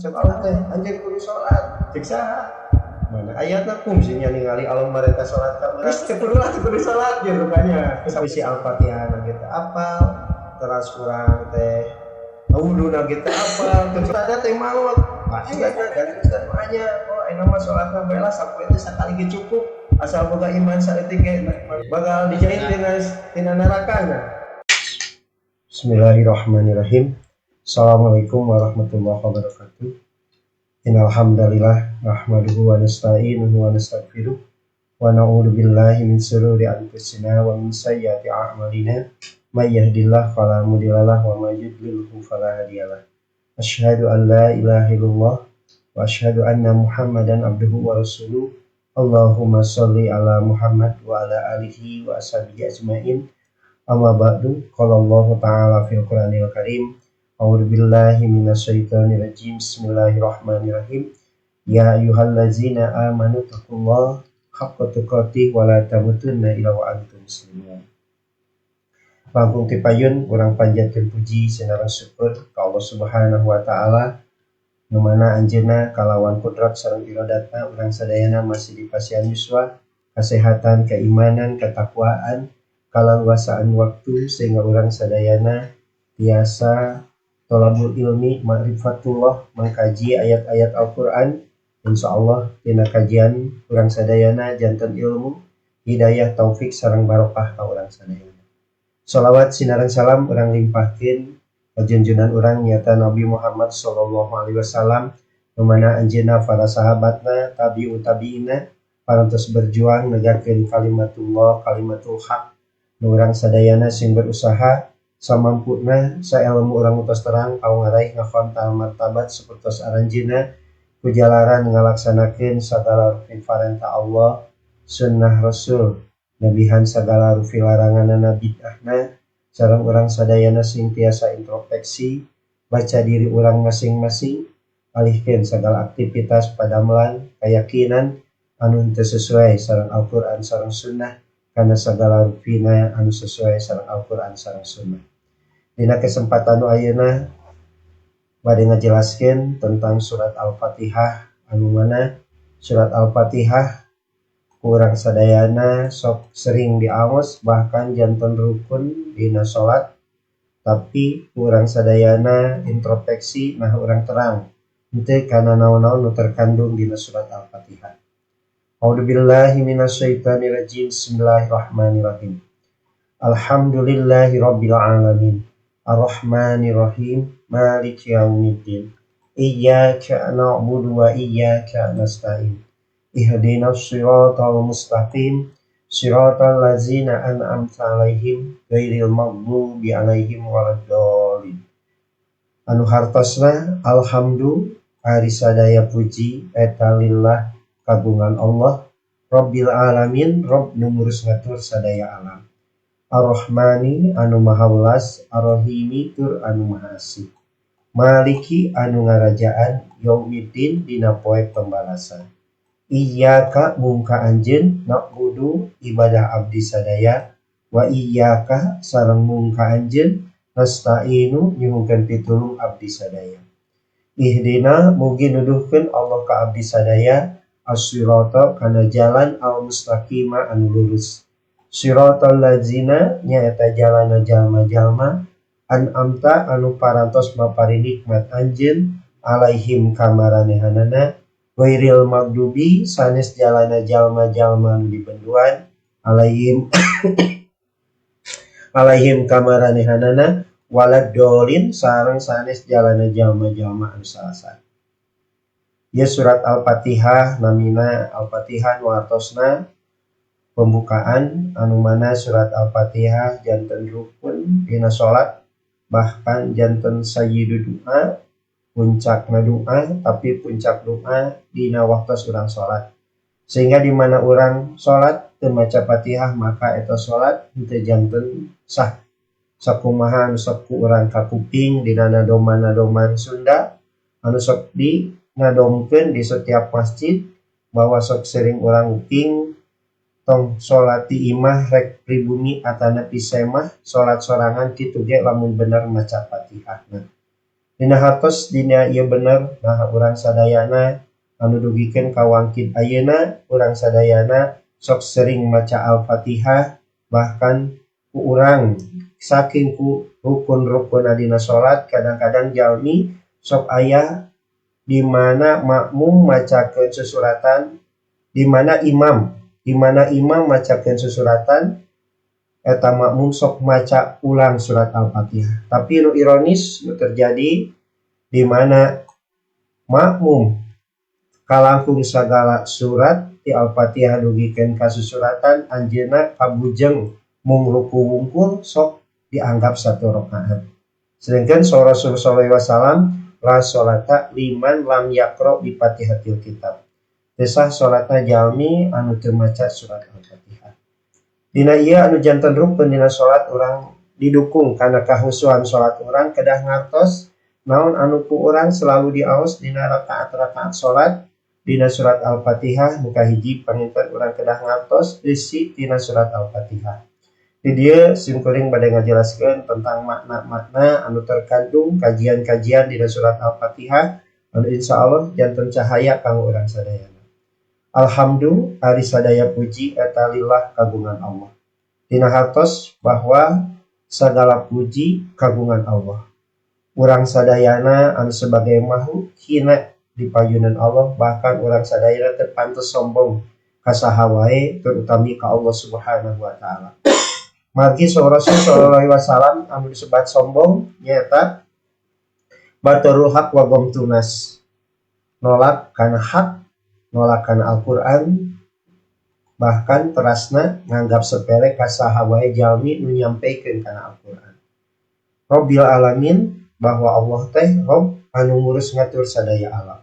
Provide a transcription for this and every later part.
Cek Allah teh anjeun kudu salat. Cek saha? Mana ayatna fungsinya ningali Allah merintah salat ka urang. Geus teu perlu lah, teu kudu salat gitu rupanya. Sampai si Al-Fatihah na gitu apal, teras urang teh wuduna gitu apal, terus ada teh malu. Pasti ada kan Ustaz mah. Oh, ayeuna mah salatna bae lah, sapoe teh sakali ge cukup. Asal boga iman saeutik ge bakal dijahit tina neraka na. Bismillahirrahmanirrahim. Assalamualaikum warahmatullahi wabarakatuh. Innal hamdalillah nahmaduhu wa nasta'inuhu wa nastaghfiruh wa na'udzu billahi min shururi anfusina wa min sayyiati a'malina. May yahdihillahu fala mudhillalah wa may yudlilhu fala hadiyalah. Asyhadu an la ilaha illallah wa asyhadu anna Muhammadan abduhu wa rasuluh. Allahumma sholli ala Muhammad wa ala alihi wa ashabihi ajmain. Amma ba'du. Qala Allahu ta'ala fil Qur'anil Karim. A'udzu billahi minasyaitonir rajim. Bismillahirrahmanirrahim. Ya ayyuhallazina amanu taqullaha haqqa tuqatih wa la tamutunna illa wa antum muslimun. Langkung tipayun urang panjatkeun puji sinareng syukur ka Allah Subhanahu wa taala, nu mana anjeunna kalawan kudrat sareng iradatna urang sadayana masih dipasihan yuswa, kesehatan, keimanan, ketakwaan, kalaluasaan waktu sehingga urang sadayana tiasa tolabul ilmi, ma'rifatullah, mengkaji ayat-ayat Al-Quran. Insyaallah dina kajian urang sadayana janten ilmu, hidayah, taufik sareng barokah ka urang sadayana. Sholawat sinareng salam urang limpahkeun ka junjunan urang, nyata Nabi Muhammad sallallahu alaihi wasallam, nu mana anjeunna, para sahabatna, tabi'ut tabi'ina parantos berjuang negakeun kalimatullah, kalimatul haq, nu urang sadayana sing berusaha samampuna, saelmu urang tos terang kanggo ngaraih, ngakontal martabat sapertos aranjeunna ku jalaran ngalaksanakeun sagala rupi parentah Allah, sunnah Rasul, nebihan sagala rupi laranganana, bid'ahna. Sareng urang sadayana sing tiasa introspeksi, baca diri urang masing-masing, alihkeun sagala aktivitas, padamelan, keyakinan anu teu sesuai sareng Al-Qur'an sareng sunnah kana sagala rupina anu sesuai sareng Al-Qur'an sareng sunnah. Dina kesempatan nu ayeuna bade ngajelaskeun tentang surat Al-Fatihah, anu mana surat Al-Fatihah ku urang sadayana sok sering diaos, bahkan janten rukun dina salat, tapi ku urang sadayana introspeksi, nah, urang terang henteu kana naon-naon nu terkandung dina surat Al-Fatihah. A'udzubillahi minasyaitonirrajim. Bismillahirrahmanirrahim. Alhamdulillahirabbil alamin. Arrahmanirrahim. Maliki yaumiddin. Iyyaka na'budu wa iyyaka nasta'in. Ihdinas siratal mustaqim. Siratal ladzina an'amta 'alaihim ghairil maghdubi 'alaihim waladdallin. Anu hartosna alhamdu, ari sadaya puji eta lillah, kagungan Allah, Rabbil alamin, Rob nu ngurus ngatur sadaya alam. Ar-Rahmani, anu maha welas, Ar-Rahimi, tur anu maha asih. Maliki, anu ngarajaan, Yaumiddin, dina poe pembalasan. Iyyaka, mung ka anjeun, na'budu, ibadah abdi sadaya, wa iyyaka, sareng mung ka anjeun, nasta'inu, nyuhunkeun pitulung abdi sadaya. Ihdina, mugi nuduhkeun Allah ka abdi sadaya, as-sirata, kana jalan, al-mustaqima, anu lurus. Siratal ladzina, nyaeta jalana jalma-jalma, an'amta, anu parantos mapari nikmat anjeun, alaihim, ka maranehanana, ghairil maghdubi, sanes jalana jalma-jalma anu dibenduan, alaihim alaihim ka maranehanana, waladdallin, sareng sanes jalana jalma-jalma anu salasar. Ieu surat Al-Fatihah, namina Al-Fatihah, nu hartosna pembukaan, anu mana surat Al-Fatihah janten rukun dina salat, bahkan janten sayyidu doa, puncakna doa, tapi puncak doa dina waktu urang salat, sehingga di mana urang salat teu maca Fatihah maka eta salat henteu janten sah. Sakumaha anu sok ku urang kakuping dina nadoman-nadoman Sunda anu sok di ngadomkeun di setiap masjid, bahwa sok sering urang nguping, "Tong salat di imah rek pribumi atanapi semah, salat sorangan kitu ge lamun bener maca Fatihahna." Dina hartos dina ieu bener nah urang sadayana anu dugikeun ka wangkid ayeuna urang sadayana sok sering maca Al-Fatihah bahkan ku urang saking ku rukun-rukun dina salat kadang-kadang jalmi sok aya di mana makmum macakeun susuratan di mana imam macakeun susuratan eta makmum sok maca ulang surat Al-Fatihah. Tapi nu ironis nu terjadi di mana makmum kalangkung sagala surat di Al-Fatihah dugikeun ka susuratan anjeunna kabujeng mung ruku wungkul sok dianggap satu rakaat. Sedangkan Rasul sallallahu alaihi wasallam la sholata liman lam yaqra bi Fatihatil Kitab. Teu sah salatna jalmi anu teu maca surat Al-Fatihah. Dina ieu anu janten rukun dina salat urang didukung kana kahusuan salat urang kedah ngartos naon anu ku urang selalu diaos dina rakaat-rakaat salat dina surat Al-Fatihah nu kahiji panginten urang kedah ngartos eusi tina surat Al-Fatihah. Di dieu simkuring bade ngajelaskeun tentang makna-makna anu terkandung kajian-kajian dina surat Al-Fatihah anu insyaallah janten cahaya kanggo urang sadayana. Alhamdulillah ari sadaya puji eta lillah kagungan Allah. Dina hartos bahwa sagala puji kagungan Allah. Urang sadayana anu sebagai makhluk hina di payunan Allah bahkan urang sadayana teu pantes sombong ka saha wae terutami ka Allah Subhanahu wa taala. Margi Rasul sallallahu alaihi wasallam anu disebat sombong nyaeta batarul haq wa ghamtunas. Nolak kana hak, nolak kana Al-Qur'an, bahkan terasna nganggap sepele ka saha wae jalmi nu nyampikeun kana Al-Qur'an. Rabbil alamin bahwa Allah teh Rob anu ngurus ngatur sadaya alam.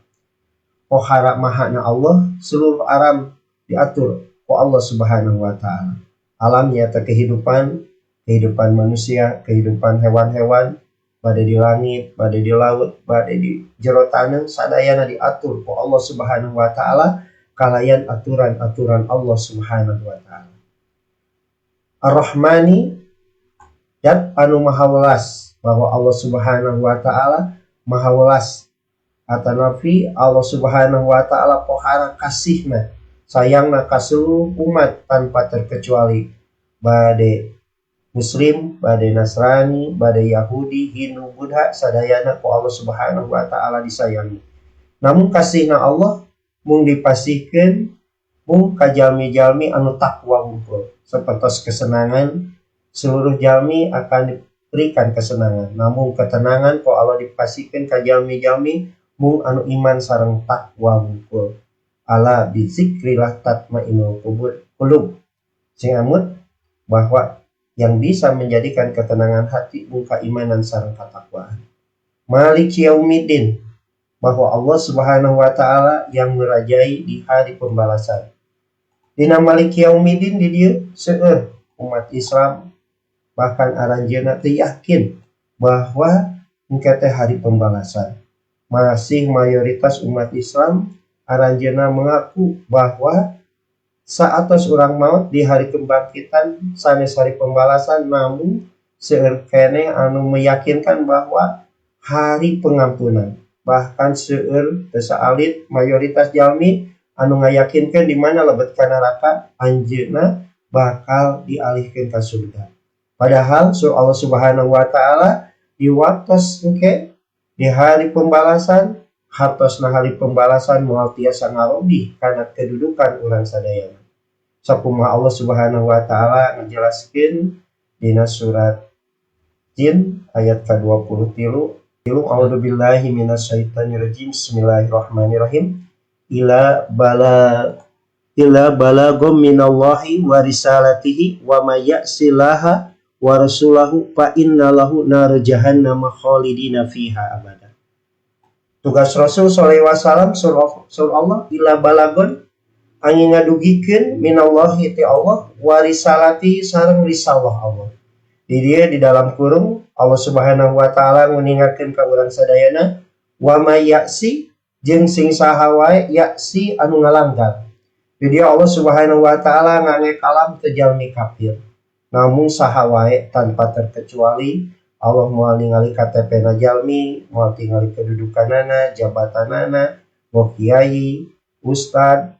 Pohara mahana Allah seluruh alam diatur ku Allah Subhanahu wa taala. Alam nyata kehidupan, kehidupan manusia, kehidupan hewan-hewan, bade di langit, bade di laut, bade di jero taneuh sadayana diatur ku Allah Subhanahu wa taala kalayan aturan-aturan Allah Subhanahu wa taala. Ar-Rahmani dat anu maha welas bahwa Allah Subhanahu wa taala maha welas atanapi Allah Subhanahu wa taala pohara kasihna sayangna ka seluruh umat tanpa terkecuali bade Muslim, bade Nasrani, bade Yahudi, Hindu, Buddha sadayana ku Allah Subhanahu wa taala disayangi. Namun kasihna Allah mung dipasihkeun mung ka jalmi-jalmi anu takwa wungkul. Sapertos kesenangan seluruh jalmi akan diberikan kesenangan. Namun ketenangan ku Allah dipasihkeun ka jalmi-jalmi mung anu iman sareng takwa wungkul. Ala bizikrillah tatmainul qulub. Sing amut bahwa yang bisa menjadikan ketenangan hati mung keimanan sareng ketakwaan. Maliki yaumiddin bahwa Allah Subhanahu wa taala yang merajai di hari pembalasan. Dina Maliki yaumiddin di dieu seueur umat Islam bahkan aranjeunna teu yakin bahwa engke teh hari pembalasan. Masih mayoritas umat Islam aranjeunna mengaku bahwa saatos urang maut di hari kebangkitan sanes hari pembalasan, namun seueur keneh anu meyakinkan bahwa hari pengampunan. Bahkan seueur teu saalit mayoritas jalmi anu ngayakinkeun di mana lebet ka neraka anjeunna bakal dialihkeun ka surga. Padahal surah Allah Subhanahu wa taala di waktos engke di hari pembalasan hartosna hari pembalasan moal tiasa ngarobih kana kedudukan urang sadayana. Sakumaha Allah Subhanahu wa taala ngajelaskeun dina surat Jin ayat ka-23. A'udzubillahi minasyaitonirrajim. Bismillahirrahmanirrahim. Ila balagum minallahi wa risalatihi wa may ya'sillaha wa rasulahu fa inna lahu nar jahannama khalidina fiha abada. Tugas Rasul sallallahu alaihi wasallam surah Allah ila balagon angin ngadugikeun minallahi ti Allah wa risalati sareng risalah Allah. Di dia di dalam kurung Allah Subhanahu wa taala nguningakeun ka urang sadayana wa may ya'si jeung sing saha wae ya'si anu ngalanggar. Di dia Allah Subhanahu wa taala ngange kalam teu jalmi kafir. Namun saha wae tanpa terkecuali Allah moal ningali KTP na jalmi, moal tingali kedudukanana, jabatanana, boh kiai, ustad,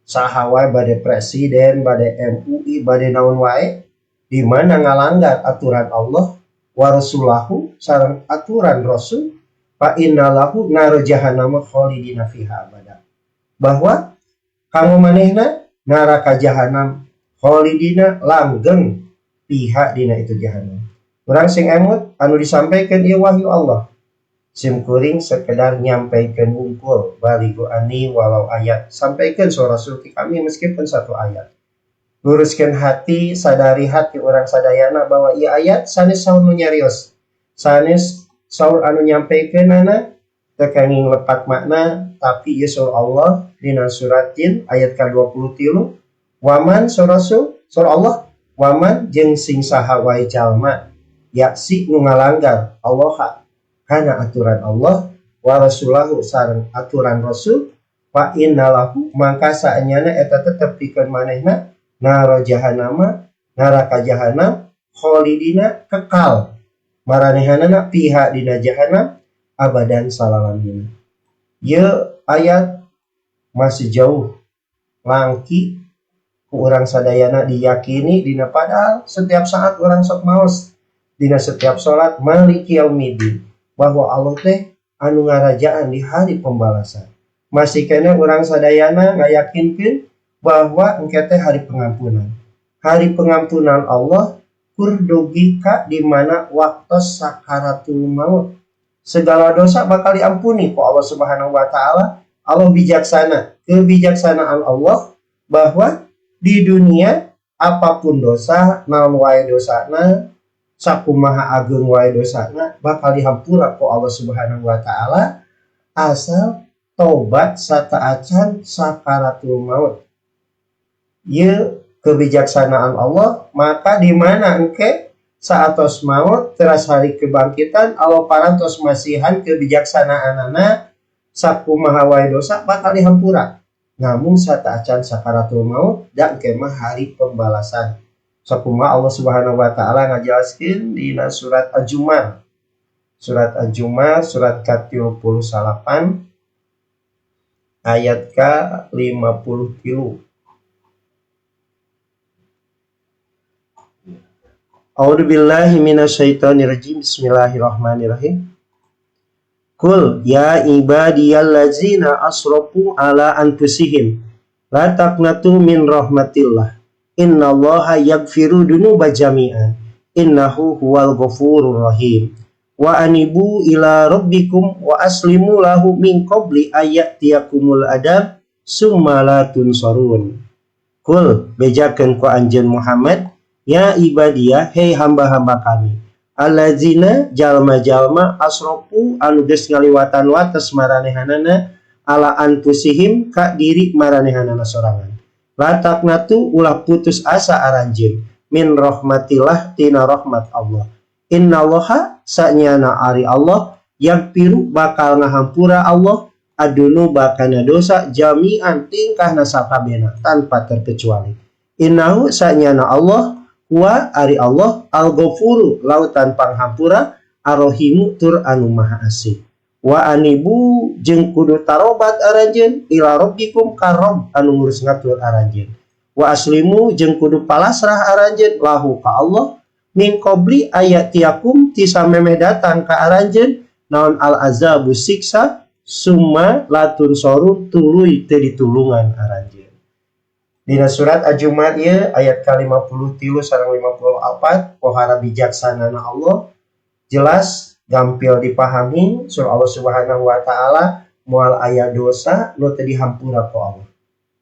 saha wae, bade presiden, bade MUI, bade naon wae, di mana ngalanggar aturan Allah wa rasulahu sareng aturan Rasul, fa innalahu naro jahannama khalidina fiha abada. Bahwa kanggo manehna neraka jahanam, khalidina langgeng, fiha dina itu jahanam. Urang sing emut anu disampaikan ieu wahyu Allah. Sim kuring sekedar nyampaikan wungkul, balighu anni walau ayat. Sampaikan surah Rasul kami meskipun satu ayat. Luruskan hati, sadari hati urang sadayana bahwa ieu ayat sanes saur nu nyarios. Sanes saur anu nyampaikeunana teu kenging lepat makna, tapi ieu surah Allah dina surat Jin ayat ka-23, waman surah Rasul, surah Allah, waman jeung sing saha wae jalma yaksi nu ngalanggar Allah kana aturan Allah wa rasulahu sareng aturan Rasul, fa innalahu mangka saenyana eta tetep pikeun manehna nara jahannama, neraka jahanam, khalidina kekal maranehanana, fiha dina jahanam, abadan salalamina. Ieu ayat masih jauh langki ku urang sadayana diyakini dina, padahal setiap saat urang sok maos dina setiap salat maliki yaumiddin, bahwa Allah teh anu ngarajaan di hari pembalasan. Masih keneh urang sadayana ngayakinkeun bahwa engke teh hari pengampunan. Hari pengampunan Allah kur dugi ka di mana waktu sakaratul maut. Segala dosa bakal diampuni ku Allah Subhanahu wa taala. Allah bijaksana. Kebijaksanaan Allah bahwa di dunia apapun dosa, naon wae dosana, sakumaha ageung wae dosana, bakal dihampura ku Allah Subhanahu wa taala asal tobat sataacan sakaratul maut. Ieu kebijaksanaan Allah, maka di mana engke saatos maut teras hari kebangkitan, Allah parantos masihan kebijaksanaanana, sakumaha wae dosa bakal dihampura. Namun sataacan sakaratul maut dan engke mah hari pembalasan. Sakumaha Allah Subhanahu wa taala ngajelaskeun dina surat Az-Zumar. Surat Az-Zumar surat ka-38 ayat ka-53. A'udzubillahi minasyaitonirrajim. Bismillahirrahmanirrahim. Qul ya ibadiyallazina asrafu ala anfusihim la taqnatu min rahmatillah. Innallaha yaghfiru dzunuba jami'an. Innahu huwal ghafurur rahim. Wa anibu ila rabbikum wa aslimu lahu min qabli ayatiyakumul adab summa la tunsarun. Qul bejakeun ku anjeun Muhammad, ya ibadiyah, hei hamba-hamba kami, allazina jalma-jalma asrofu anu geus ngaliwatan wates maranehanana, ala anfusihim ka diri maranehanana sorangan, la taqnatu ulah putus asa aranjeun, min rahmatillah tina rahmat Allah. Innallaha sanyana ari Allah, yaghfiru bakal ngahampura Allah, adzunuba kana dosa, jami'an tingkahna sakabehna tanpa terkecuali. Innahu sanyana Allah, huwa ari Allah, al-ghafuru lautan panghampura, ar-rahimu tur anu maha asih. Wa anibu jeung kudu tarobat aranjeun, ila rabbikum ka Rabb anu ngurus ngatur aranjeun. Wa aslimu jeung kudu palasrah aranjeun, lahu ka Allah, min qabli ayatiyakum ti samemeh datang ka aranjeun naon al azabu siksa, summa latun sorun tuluy teu ditulungan aranjeun. Dina surat Az-Zumar ieu ayat ka-53 sareng 54, pohara bijaksanana Allah jelas gampil dipahami. Surah Allah Subhanahu wa taala moal aya dosa nu teu dihampura ku Allah.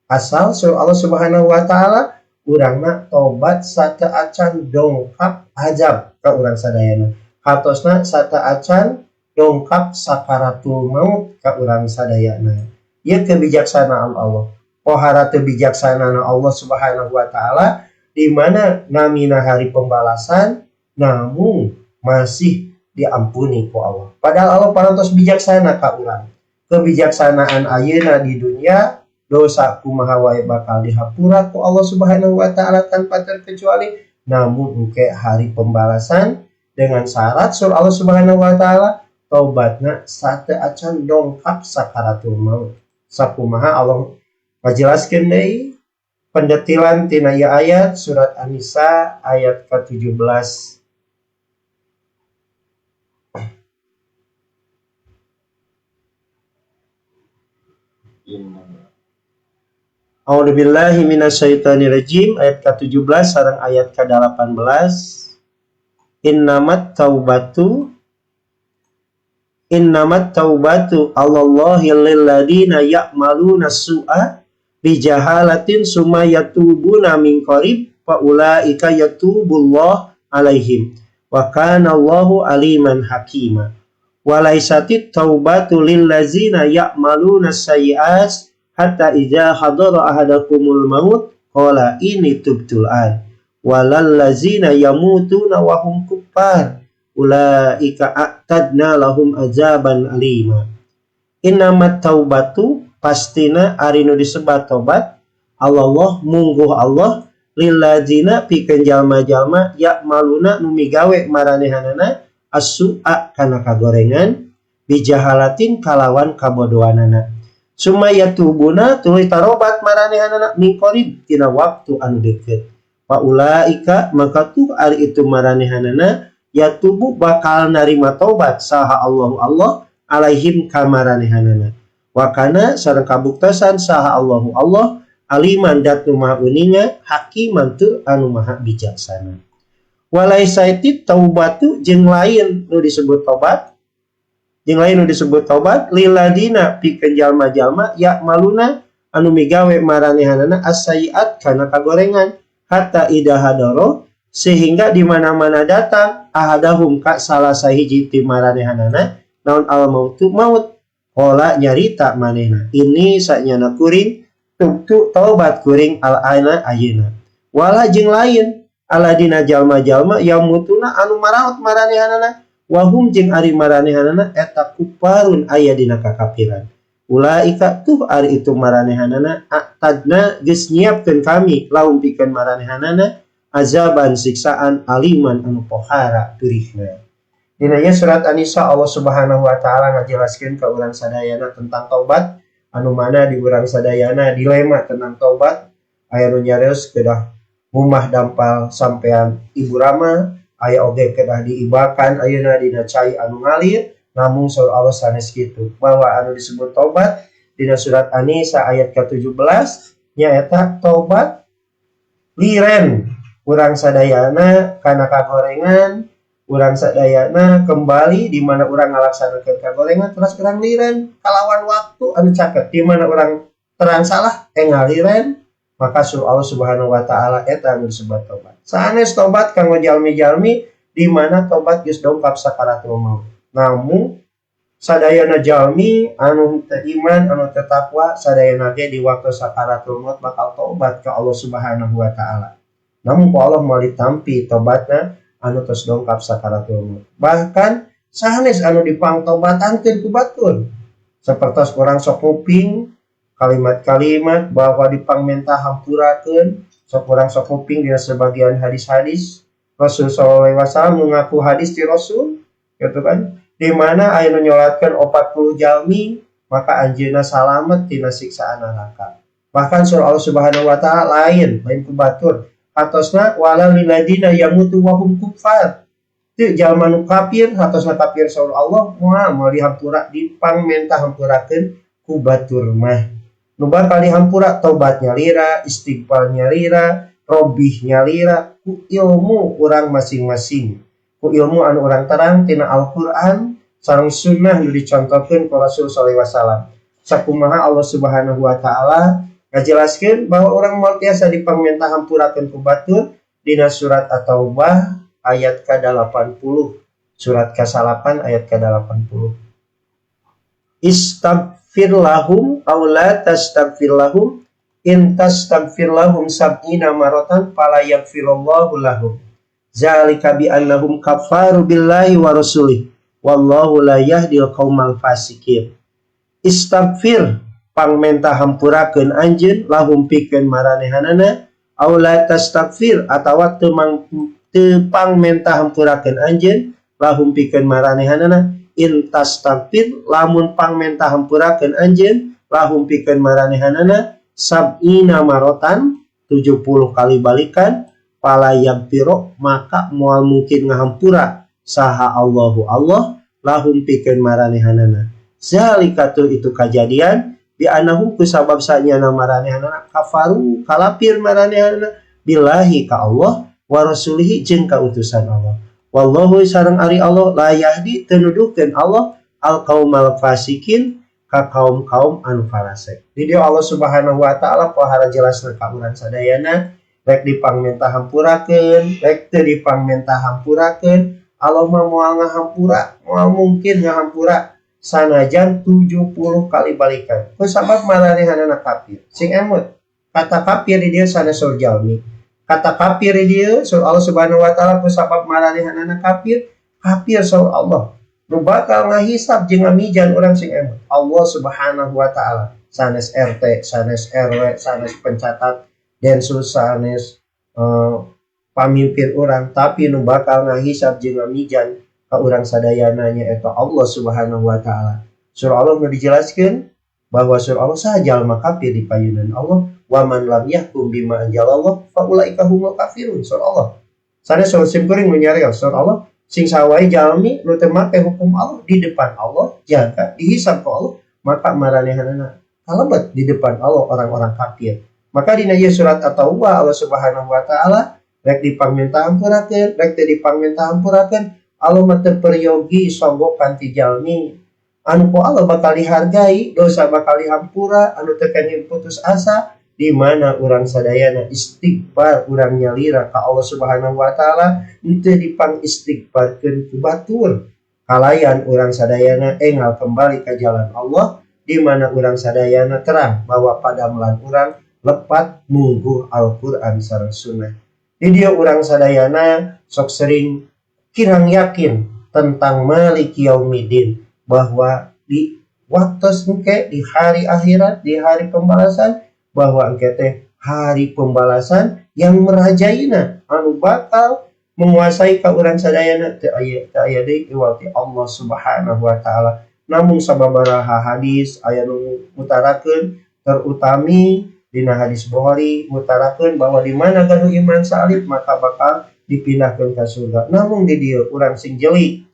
Asal surah Allah Subhanahu wa taala urangna tobat sateuacan dongkap azab ka urang sadayana. Hatosna sateuacan dongkap sakaratul maut ka urang sadayana. Ieu kebijaksanaan Allah. Pohara teu bijaksanana Allah Subhanahu wa taala di mana namina hari pembalasan namun masih diampuni ku Allah. Padahal Allah parantos bijaksana ka urang. Kebijaksanaan ayeuna di dunia dosa kumaha wae bakal dihapura ku Allah Subhanahu wa taala tanpa terkecuali, namun engke hari pembalasan Dengan syarat sur Allah Subhanahu wa taala taubatna sate acan dongkap sakaratul maut. Sakumaha Allah ngajelaskeun deui pendetilan tina ieu ayat surat An-Nisa ayat ke-17. A'udzubillahi minasyaitonirrajim ayat ke-17 sareng ayat ke-18. Innamat taubatu innamat taubatu 'alallahi lilladina ya'maluna su'a bijahalatin summa yatubuna min qarib fa ulaika yatubullah alaihim wa kana Allahu aliman hakima. Walaisatit taubatu lillazina ya'maluna sayyi'at hatta idza hadara ahadakumul maut qala inni tubtul an walal ladzina yamutuna wa hum kuffar ulaika a'tadna lahum azaban alima. Innamat taubatu pastina ari nu disebat tobat Allah mungguh Allah lilladzina pikeun jalma-jalma ya'maluna nu migawe maranehanana as-su'a kana kagorengan bijahalatin kalawan kabodohanana summa yatubuna tuluy tarobat maranehanana min qarib tina waktu anu deukeut fa ulaika maka tuh ari itu maranehanana yatubu bakal narima tobat saha Allahu Allah alaihim ka maranehanana wa kana sareng kabuktosan saha Allahu Allah aliman dat nu maha uninga hakiman tur anu maha bijaksana. Walaisaiti taubatu jeung lain nu disebut tobat jeung lain nu disebut tobat liladina pikeun jalma-jalma ya'maluna anu migawe maranehanana as-sayiat kana kagorengan hatta idha hadaro sehingga di mana-mana datang ahadahum ka salah sahiji ti maranehanana naon al mautu maut qala nyarita manehna ini sanyana kuring tubtu taubat kuring al aina ayeuna wala jeung lain aladina jalma-jalma yamutuna anu maraot maranehanana wahum jeung ari maranehanana eta kuparun aya dina kakafiran ulaika tuh ari itu maranehanana a'tadna geus nyiapkeun kami laum pikeun maranehanana azaban siksaan aliman anu pohara perihna. Dina ieu surat An-Nisa Allah Subhanahu wa taala ngajelaskeun ka urang sadayana tentang taubat anu mana di urang sadayana dilema tentang taubat aya nu nyareus kedah rumah dampal sampean ibu rama aya oge kedah diibakan ayeuna dina cai anu ngalir namun saur Allah sanes kitu bahwa anu disebut taubat dina surat An-Nisa ayat ke-17 nyaeta taubat liren urang sadayana kana kagorengan urang sadayana kembali di mana urang ngalaksanakeun kagorengan terus urang liren kalawan waktu anu caket di mana urang terang salah enggal liren maka surah Allah Subhanahu wa taala eta anu disebut tobat. Sanes tobat kanggo jalmi-jalmi di mana tobat geus dongkap sakaratul maut. Namun sadayana jalmi anu teu iman anu teu takwa sadayana ge di waktu sakaratul maut bakal tobat ka Allah Subhanahu wa taala. Namun ku Allah moal ditampi tobatna anu tos dongkap sakaratul maut. Bahkan sanes anu dipangtobatankeun ku batur. Sapertos urang sok nguping kalimat-kalimat bahwa dipangmenta hampurakeun sok urang sok nguping dina sebagian hadis-hadis Rasul sallallahu alaihi wasallam mengaku hadis ti Rasul gitu kan di mana aya nu nyolatkeun 40 jalmi maka anjeunna salamet tina siksaan neraka. Bahkan surah Allah Subhanahu wa taala lain ku batur hatosna wala liladina yamutu wa hum kuffar. Teu jalma nu kafir hatosna kafir saur Allah moal moal dihampura dipangmenta hampurakeun ku batur mah. Nu bakal dihampura tobat nyalira, istighfar nyalira, robih nyalira ku ilmu urang masing-masing. Ku ilmu anu urang terang tina Al-Qur'an sareng sunnah nu dicontohkeun ku Rasul sallallahu alaihi wasallam. Sakumaha Allah Subhanahu wa taala ngajelaskeun bahwa urang moal tiasa dipangmenta hampurakeun ku batur dina surat At-Taubah ayat ke-80, surat ke-9 ayat ke-80. Istaghfir lahum aw la tastaghfir lahum in tastaghfir lahum sab'ina maratan fala yaghfirullahu lahum zalika bi annahum kafaru billahi wa rasulih wallahu la yahdil qaumal fasikin. Istaghfir pangmenta hampurakeun anjeun lahum pikeun maranehanana aw la tastaghfir atawa teu pangmenta hampurakeun anjeun lahum pikeun maranehanana in tastaghfir lamun pangmenta hampurakeun anjeun lahum pikeun maranehanana sab'ina marotan 70 kali balikan fala yaghfiro maka moal mungkin ngahampura saha Allahu Allah lahum pikeun maranehanana zalikatu itu kajadian bi anahum kusabab sanyana maranehanana kafaru kalapir maranehanana billahi ka Allah wa rasulihi jeung ka utusan Allah wallahu sareng ari Allah la yahdi teu nuduhkeun Allah al qaumal fasikin ka kaum-kaum anu fasik. Di dieu Allah Subhanahu wa taala pohara jelasna ka urang sadayana rek dipangmenta hampurakeun rek teu dipangmenta hampurakeun Allah mah moal ngahampura moal mungkin ngahampura sanajan 70 kali balikan. Kusabab maranehanana kafir. Sing emut kata kafir di dieu sanes jalmi. Kata kafir di dieu surah Allah Subhanahu wa taala kusabab maranehanana kafir, kafir saur Allah. Nu bakal ngahisab jeung ngamijan urang sing emut. Allah Subhanahu wa taala sanes RT, sanes RW, sanes pencatat densus, sanes pamimpin urang, tapi nu bakal ngahisab jeung ngamijan ka urang sadayana nyaeta Allah Subhanahu wa taala. Surah Allah nu dijelaskeun bahwa surah Allah saha jalma kafir di payunan Allah wa man lam yahkum bima anzalallah fa ulaika humul kafirun surah Allah. Sanes surah sim kuring nu nyarios surah Allah sing sawae jalmi nu teu make hukum Allah di depan Allah jangka dihisab ku Allah maka maranehanana kalebet di depan Allah orang-orang kafir. Maka dina ieu surat At-Taubah Allah Subhanahu wa taala rek dipangmenta hampurakeun rek teu dipangmenta hampurakeun Allah mah teu peryogi sogokan ti jalmi anu ku Allah bakal dihargai dosa bakal dihampura anu teu kenging putus asa di mana urang sadayana istighfar urang nyalira ka Allah Subhanahu wa taala henteu dipang istighfarkeun ku batur kalayan urang sadayana engal kembali ka jalan Allah di mana urang sadayana terang bahwa padamelan urang lepat mungguh Al-Qur'an sareng sunnah. Di dieu urang sadayana sok sering kirang yakin tentang Maliki Yaumiddin bahwa di waktu engke di hari akhirat di hari pembalasan bahwa engke teh hari pembalasan yang merajaina anu bakal menguasai ka urang sadayana teu aya deui iwal ti Allah Subhanahu wa taala. Namun sababaraha hadis aya nu mutarakeun terutami dina hadis Bukhari mutarakeun bahwa di mana gaduh iman salib maka bakal dipindahkeun ka surga. Namun di dieu urang sing jeli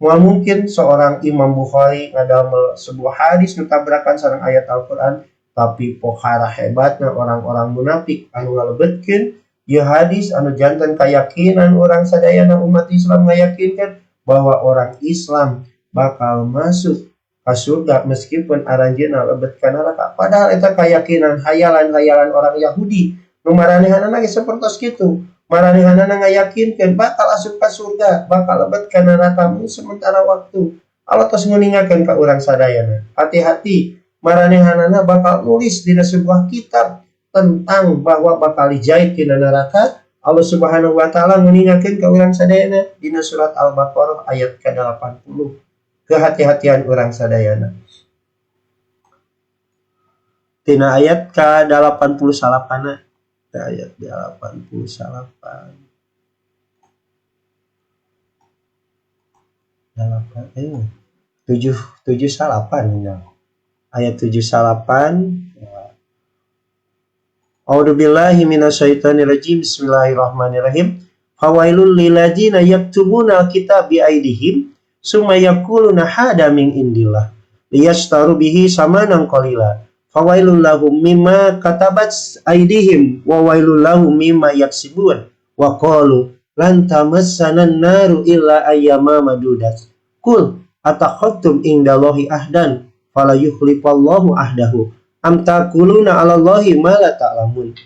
moal mungkin seorang Imam Bukhari ngadamel sebuah hadis nu tabrakan sareng ayat Al-Qur'an tapi pohara hebatna orang-orang munafik anu ngalebetkeun ieu hadis anu janten kayakinan urang sadayana umat Islam ngayakinkan bahwa orang Islam bakal masuk ka surga meskipun aranjeunna lebet ka neraka. Padahal eta kayakinan hayalan-hayalan orang Yahudi nu maranehanana ge sapertos kitu. Maranehanana ngayakinkeun bakal asup ka surga, bakal lebet ka neraka sementara waktu. Allah tos nguningakeun ka urang sadayana. Hati-hati maranehanana bakal nulis dina sebuah kitab tentang bahwa bakal dijahit dina neraka. Allah Subhanahu wa taala nguningakeun ka urang sadayana dina surat Al-Baqarah ayat ke-80. Kehati-hatian urang sadayana. Tina ayat ke-89 ayat 89. 8 7 78 ya. Ayat 78. A'udzubillahi minasyaitonirrajim. Bismillahirrahmanirrahim. Fawailul lilladzina yaktubuna alkitab bi aidihim summa yaquluna hada min indillah liyastaru bihi samanan qalila. Fawailul lahum mimma katabat aidihim wa wailul lahum mimma yaksibun wa qalu lan tamassana an-naru illa ayyama madudat. Qul atakhadtum indallahi ahdan fala yukhlifallahu ahdahu am taquluna 'alallahi ma la ta'lamun.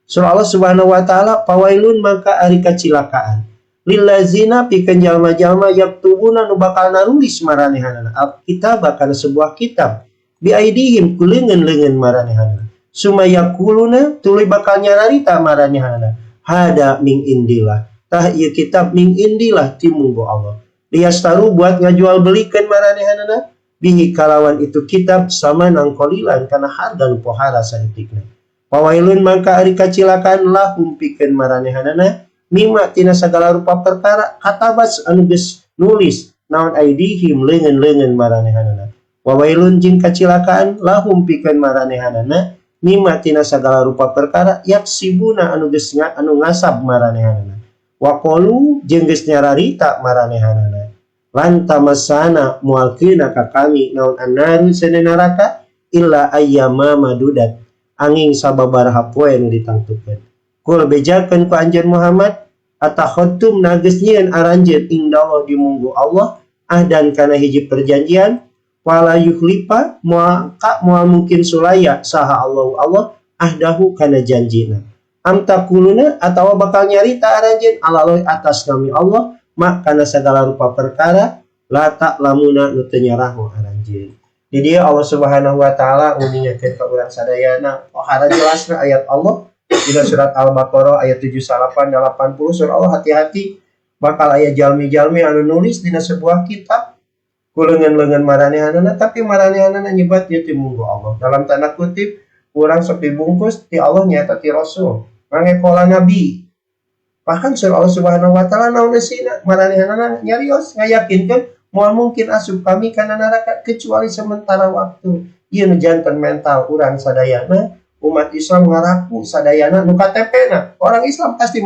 Surah Allah Subhanahu wa taala pawailun maka ari kacilakaan lillazina pikeun jalma-jalma yaktubuna nu bakal narulis maranehanana alkitab kana sebuah kitab bi aidihim ku leungeun-leungeun maranehanana summa yaquluna tuluy bakal nyararita maranehanana hada min indillah tah ieu kitab min indillah ti munggo Allah liyastaru buat ngajual belikeun maranehanana bihi kalawan itu kitab sama nangkolilan kana harga nu pohara saeutikna. Pawailun mangka ari kacilakaan lahum pikeun maranehanana mimma tina sagala rupa perkara katabat anu geus nulis naon aidihim leungeun-leungeun maranehanana. Wa wailun jeung kacilakaan lahum pikeun maranehanana mimma tina sagala rupa perkara yaksibuna anu geus anu ngasab maranehanana. Wa qalu jeung geus nyararita maranehanana lan tamassana moal keuna ka kami naon annaru seuneu neraka illa ayyama madudat anging sababaraha poe nu ditangtukeun. Kul bejakeun ku anjeun Muhammad atakhadtum nageus nyieun aranjeun indallah di munggu Allah ahdan kana hiji perjanjian wala yukhlifa moal ka moal mungkin sulaya saha Allahu Allah ahdahu kana janjina. Am taquluna atawa bakal nyarita aranjeun alallah atas nami Allah ma kana segala rupa perkara la ta'lamuna nu teu nyaraho aranjeun. Di dieu Allah Subhanahu wa taala nguningakeun ka urang sadayana pohara jelasna ayat Allah dina surat Al-Baqarah ayat 78 80. Surah Allah, hati-hati bakal aya jalmi-jalmi anu nulis dina sebuah kitab ku leungeun-leungeun maranehanana, tapi maranehanana nyebat ieu ti munggu Allah, dalam tanda kutip urang sok dibungkus ti Allah nyaeta ti Rasul mangekola nabi. Bahkan surah Allah Subhanahu wa taala naon eusina maranehanana nyarios ngayakinkeun moal mungkin asup kami kana neraka kecuali sementara waktu. Ieu nu janten mental urang sadayana umat Islam, ngaraku sadayana nu KTP na orang Islam pasti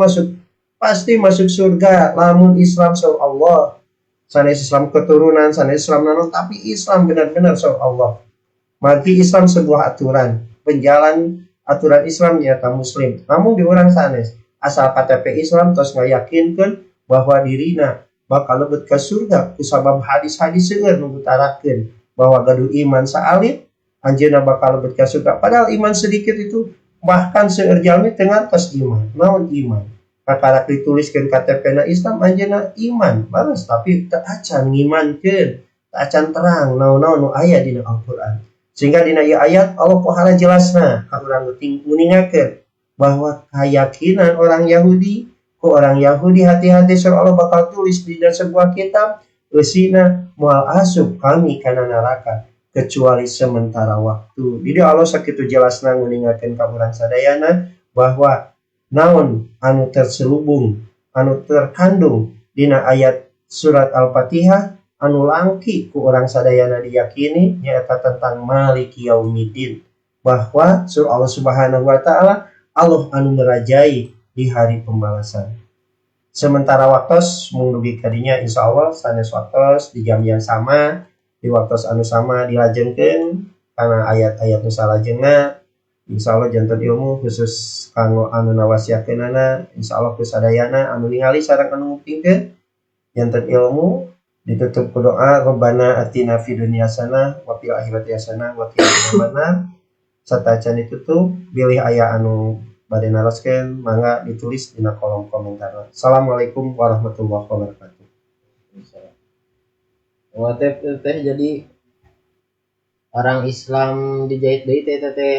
masuk surga lamun Islam saur Allah, sanes Islam keturunan, sanes Islam nanon, tapi Islam benar-benar saur Allah. Mati Islam sebuah aturan penjalan aturan Islam nyata Muslim. Namun di orang sanes asal KTP Islam terus ngayakinkeun bahwa dirina bakal lebet ke surga kusabab hadis-hadis seueur nu ngutarakeun bahwa gaduh iman saalit anjeunna bakal lebet ke surga, padahal iman sedikit itu bahkan seueur jalmi teu ngartos iman naon. Iman kakarak dituliskeun KTP na Islam, anjeunna iman balas, tapi teu acan ngimankeun, teu acan terang naon-naon nu aya dina Al-Qur'an. Sehingga dina ieu ayat Allah pohara jelasna ka urang nguningakeun bahwa keyakinan orang Yahudi, ku orang Yahudi hati-hati surah Allah bakal tulis di dalam sebuah kitab eusina moal asup kami kana neraka kecuali sementara waktu. Jadi Allah sakitu jelasna nguningakeun ka urang sadayana bahwa naon anu terselubung, anu terkandung dina ayat surat Al-Fatihah anu langki ku urang sadayana diyakini nyaeta tentang Maliki Yaumiddin, bahwa surah Allah Subhanahu wa taala Allah anu merajai di hari pembalasan. Sementara waktos mung dugi kadinya, insyaallah sanes waktos di jam yang sama, di waktos anu sama dilajengkeun karena ayat-ayat nu salajengna. Insyaallah janten ilmu khusus kanggo anu nawasiakeunana, insyaallah ku sadayana anu ningali sareng anu ngupingkeun janten ilmu. Ditutup ku doa Rabbana atina fid dunya hasanah wa fil akhirati hasanah wa qina adzabannar. Sateuacan ditutup, bilih aya anu bade naroskeun, mangga ditulis dina kolom komentar. Assalamualaikum warahmatullahi wabarakatuh. Wah, teh teh jadi orang Islam dijahit deui teh teh teh.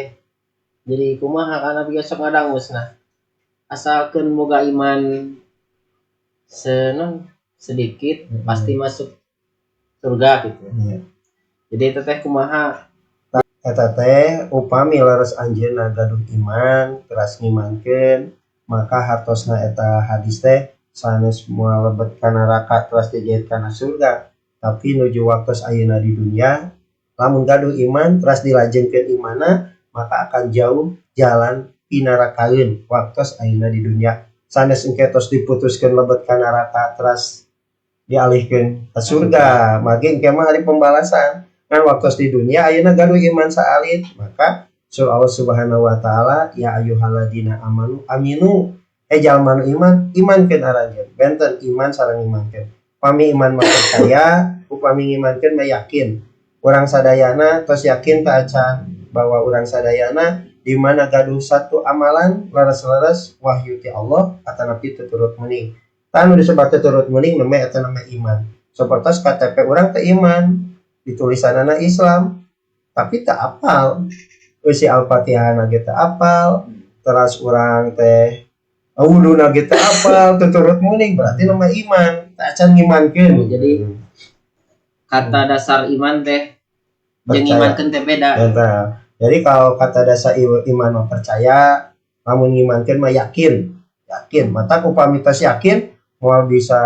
Jadi kumaha kana biasa ngadangusna. Asalkeun boga iman sedikit pasti masuk surga gitu. Iya. Jadi teh teh kumaha? Eta teh upami leres anjeunna gaduh iman teras ngimankeun, maka hartosna eta hadis teh sanes moal lebet ka neraka teras dijahit kana surga, tapi nuju waktos ayeuna di dunia lamun gaduh iman teras dilajengkeun imanna, maka akan jauh jalan pinarakaeun waktos ayeuna di dunia, sanes engke tos diputuskeun lebet ka neraka teras dialihkeun ke surga. Mage engke mah hari pembalasan kan. Waktu di dunia ayeuna gaduh iman saalit, maka surah Allah Subhanahu wa taala ya ayyuhalladzina amanu aminu, eh jalma nu iman, imankeun aranjeun. Benten iman sareng imankeun. Pami iman mah percaya, upami ngimankeun mah yakin. Urang sadayana tos yakin teu acan bahwa urang sadayana di mana gaduh satu amalan leres-leres wahyu ti Allah atanapi tuturut muning. Tah, nu disebut tuturut muning namanya eta namanya iman. Sapertos KTP urang teh iman ditulisanana Islam, tapi tak apal eusi Al-Fatihah ge teu apal, teras urang teh wuduna ge teu apal, tuturut muning, berarti nama iman teu acan ngimankeun. Oh, jadi kata dasar iman teh jeung Percaya. Imankeun teh beda. Eta. Jadi kalau kata dasar iman mah percaya, lamun ngimankeun mah yakin. Yakin, matak upami tos yakin moal bisa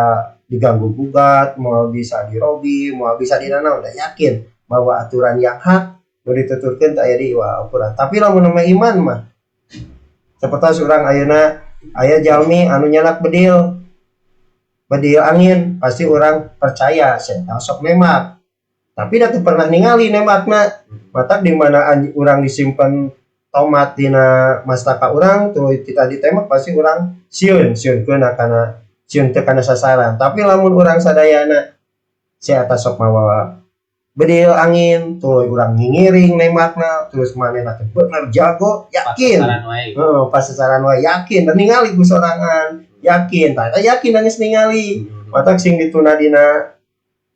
diganggu gugat, moal bisa dirobi, moal bisa dinana, udah yakin bahwa aturan yang hak nu dituturkeun teh aya di Al-Qur'an. Tapi lamun nama iman mah seperti urang ayeuna aya jalmi anu nyandak bedil, bedil angin, pasti orang percaya saya sok nembak. Tapi da teu pernah ningali nembakna. Matak di mana urang disimpan tomat dina mastaka urang tuh kita ditembak pasti urang sieun, sieunkeun kana sieun teu kana sasaran. Tapi lamun urang sadayana si eta sok mawa bedil angin tuh urang ngingiring nembakna, terus manehna teh bener jago, yakin. Sasaran wae. Heeh, pas sasaran wae yakin dan ningali ku sorangan, yakin. Tah eta yakin geus ningali. Matak sing dituna dina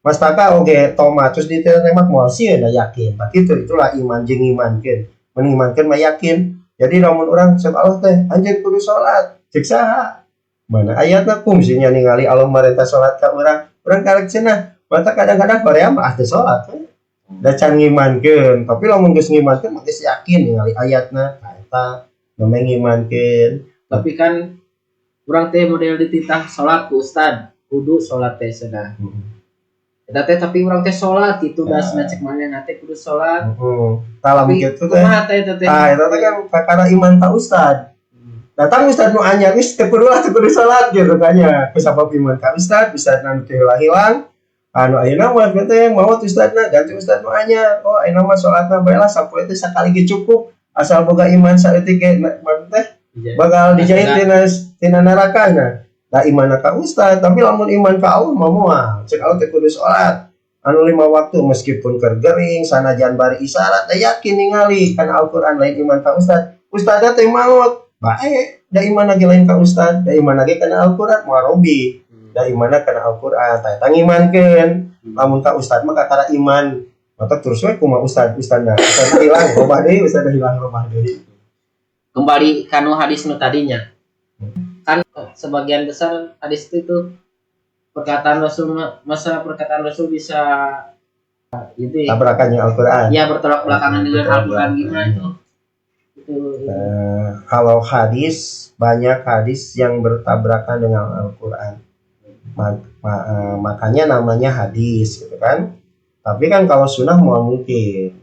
mastaka oge tomat terus ditembak moal sieun da yakin. Tah kitu, itulah iman jeung imankeun. Mun imankeun mah yakin. Jadi lamun urang cek Allah teh anjeun kudu salat, cek saha? Mana ayatna kungsinya ningali Allah marentah salat ka urang, urang karek cenah. Matak kadang-kadang Korea mah ah teu salat we. Da can ngimankeun, tapi lamun geus ngimankeun mah geus yakin ningali ayatna. Tah eta namanya ngimankeun. Tapi kan urang teh model dititah salat ku ustad, kudu salat teh cenah. Eta teh tapi urang teh salat gitu da cenah cek manehna teh kudu salat. Heeh. Tah lamun Tapi kitu teh. Kumaha teh eta teh? Tah eta teh kan perkara iman ka ustad. Datang ustad nu anyar geus teu kudu lah, teu kudu salat gitu kan nya. Kusabab iman ka ustad, ustadna nu teu hilang. Anu ayeuna mah teh maot ustadna, ganti ustad nu anyar. Oh, ayeuna mah salatna bae lah sapoe teh sakali ge cukup. Asal boga iman saeutik ge mah teh bakal dijahit tina neraka na. Da iman ka ustad, tapi lamun iman ka Allah mah moal. Cek Allah teh kudu salat anu lima waktu meskipun keur gering sanajan bari isyarat, da yakin ningali kana Al-Qur'an, lain iman ka ustad. Ustad teh maot bae, da iman lagi lain ka ustad, da iman lagi kana Al-Qur'an moal robi. Da imanna kana Al-Qur'an, tah eta ngimankeun. Lamun ka ustad mah kakara iman. Maka terus we kumaha ustad, ustadna ustadna hilang robah deui, ustadna hilang robah deui. Kembali kanu hadis nu tadinya. Kan sebagian besar hadis itu tuh perkataan Rasul, masa perkataan Rasul bisa gitu ya? Tabrakannya Al-Qur'an. Ya, bertolak belakangan dengan Bertolak Al-Qur'an belakang. Gimana itu? Itu. Kalau hadis, banyak hadis yang bertabrakan dengan Al-Quran. Makanya namanya hadis gitu kan. Tapi kan kalau sunnah mau mungkin.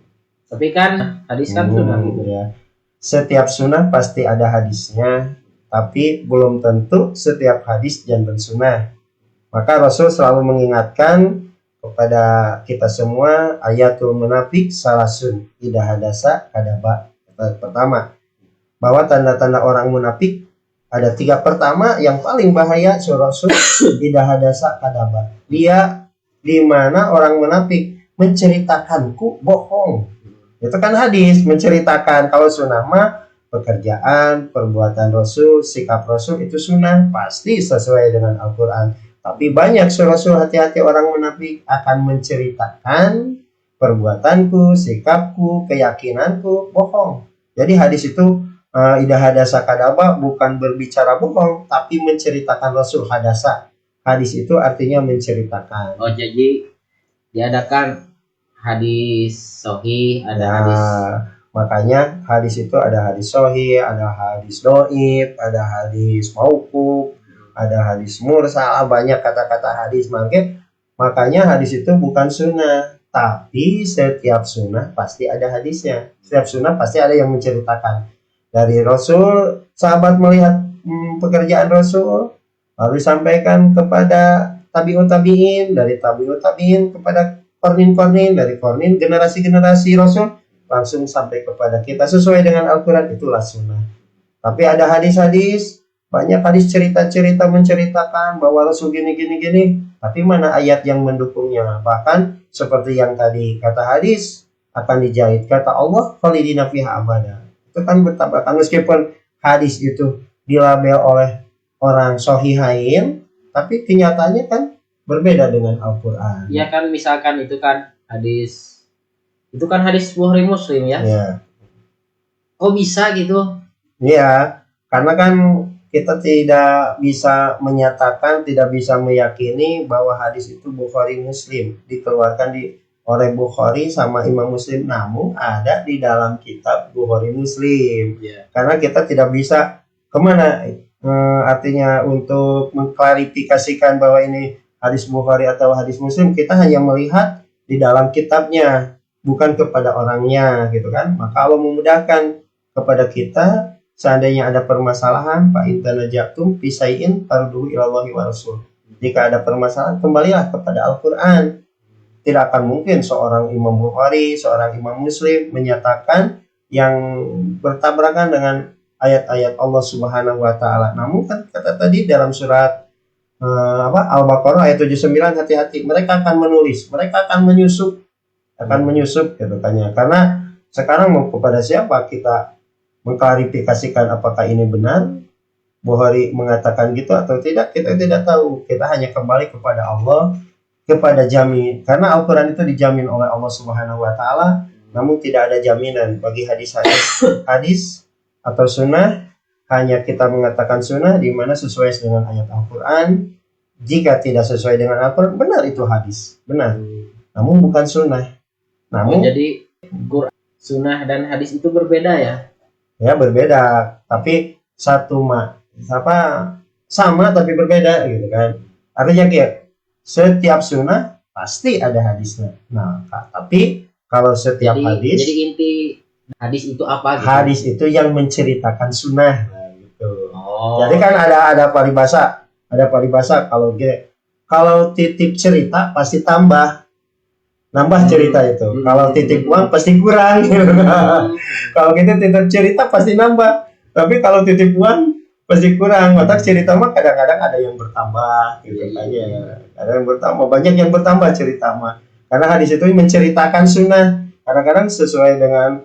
Tapi kan hadis kan sudah gitu. Ya. Setiap sunnah pasti ada hadisnya, tapi belum tentu setiap hadis janten sunnah. Maka Rasul selalu mengingatkan kepada kita semua, ayatul munafik salasun idza hadasa kadaba. Pertama, bahwa tanda-tanda orang munafik ada tiga. Pertama, yang paling bahaya surah Rasul, idza hadasa kadaba. Dia di mana orang munafik menceritakanku bohong. Itu kan hadis menceritakan. Kalau sunnah mah pekerjaan, perbuatan Rasul, sikap Rasul itu sunnah pasti sesuai dengan Al-Quran. Tapi banyak surah-surah hati-hati orang munafik akan menceritakan perbuatanku, sikapku, keyakinanku bohong. Jadi hadis itu idza hadasa kadaba bukan berbicara bohong, tapi menceritakan Rasul hadasa. Hadis itu artinya menceritakan. Oh, jadi diadakan hadis sohih, ada Ya, hadis. Makanya hadis itu ada hadis sohih, ada hadis doif, ada hadis mauquf, ada hadis mursal, banyak kata-kata hadis. Makanya hadis itu bukan sunnah, tapi setiap sunnah pasti ada hadisnya. Setiap sunnah pasti ada yang menceritakan. Dari Rasul, sahabat melihat pekerjaan Rasul, lalu disampaikan kepada tabi'ut tabi'in, dari tabi'ut tabi'in kepada qornin-qornin, dari qornin generasi-generasi Rasul langsung sampai kepada kita sesuai dengan Al-Quran, itulah sunnah. Tapi ada hadis-hadis, banyak hadis cerita-cerita menceritakan bahwa Rasul gini gini gini, tapi mana ayat yang mendukungnya? Bahkan seperti yang tadi kata hadis akan dijahit, kata Allah khalidina fiha abada. Itu kan bertabrakan meskipun hadis itu dilabel oleh orang sohihain, tapi kenyataannya kan berbeda dengan Al-Quran. Ya kan, misalkan itu kan hadis itu kan hadis Bukhari Muslim ya. Ya. Kok bisa gitu? Iya, karena kan kita tidak bisa menyatakan, tidak bisa meyakini bahwa hadis itu Bukhari Muslim dikeluarkan oleh Bukhari sama Imam Muslim, namun ada di dalam kitab Bukhari Muslim. Ya. Karena kita tidak bisa kemana artinya untuk mengklarifikasikan bahwa ini hadis Bukhari atau hadis Muslim, kita hanya melihat di dalam kitabnya, bukan kepada orangnya gitu kan. Maka Allah memudahkan kepada kita, seandainya ada permasalahan, fa in tanajatum fi syai'in farduhu ilallahi wa rasul. Jika ada permasalahan, kembalilah kepada Al-Quran. Tidak akan mungkin seorang Imam Bukhari, seorang Imam Muslim menyatakan yang bertabrakan dengan ayat-ayat Allah Subhanahu wa taala. Namun kan kata tadi dalam surat Al-Baqarah ayat 79, hati-hati, mereka akan menulis, mereka akan menyusup, gitu kan ya. Karena sekarang mau kepada siapa kita mengklarifikasikan apakah ini benar Bukhari mengatakan gitu atau tidak, kita tidak tahu. Kita hanya kembali kepada Allah, kepada jamin, karena Al-Quran itu dijamin oleh Allah Subhanahu wa taala, namun tidak ada jaminan bagi hadis-hadis hadis atau sunnah. Hanya kita mengatakan sunnah di mana sesuai dengan ayat Al-Quran. Jika tidak sesuai dengan Al-Quran, benar itu hadis, benar, namun bukan sunnah. Namun jadi Quran, sunnah dan hadis itu berbeda ya? Ya berbeda, tapi satu sama tapi berbeda gitu kan. Artinya kayak setiap sunnah pasti ada hadisnya. Nah, tapi kalau setiap hadis, jadi inti hadis itu apa? Gitu? Hadis itu yang menceritakan sunnah. Nah, gitu. Oh. Jadi kan ada paribasa, kalau gini, kalau titip cerita pasti tambah, nambah cerita itu. Kalau titip uang pasti kurang. Gitu. Kalau kita titip cerita pasti nambah, tapi kalau titip uang pasti kurang. Maka cerita mah kadang-kadang ada yang bertambah gitu kan ya. Ada yang bertambah, banyak yang bertambah cerita mah. Karena hadis itu menceritakan sunnah. Kadang-kadang sesuai dengan